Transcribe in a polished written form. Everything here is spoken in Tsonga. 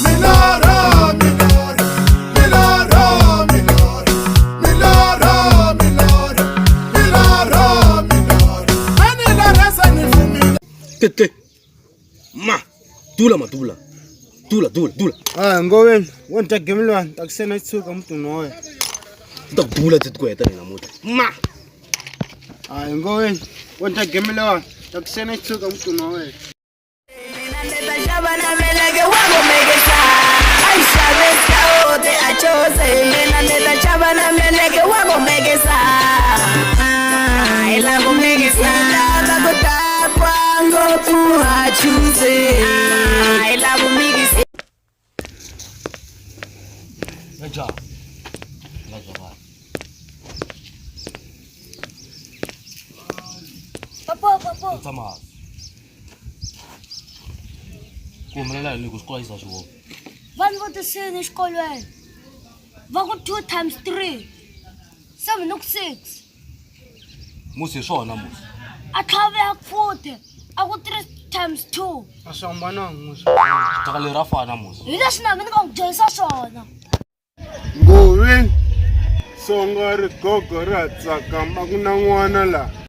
Milorho, milorho, milorho, milorho, milorho, milorho, milorho, milorho. A ni lorhesa ni fumile. Tete. Ma. Dula ma dula. Dula dula dula. Ah, ngoveni, wo ni ta gemilwani, ta ku sena tshuka mutuni wa wena. Ni ta ku dula ti ku heta ni namuntlha. Ma. Ah, ngoveni, wo ni ta gemilwani, ta ku sena tshuka mutuni wa wena. Leja. Leja ba. Papa, papa. Tsamaya. Ku humelela yini ku xikolo a xi za xi vona? Vanhu vo tisini exikolweni va ku 2 times 3 7 ni ku 6. Musi hi swona musi. A tlhavela futhi a ku 3 times 2. A swi hambananga musi. Thyaka leri ra fana musi. Hi leswi na mina ni nga ku dyondzisa swona. Ngoveni, songa rigogo ra tsakama ku na n'wana la.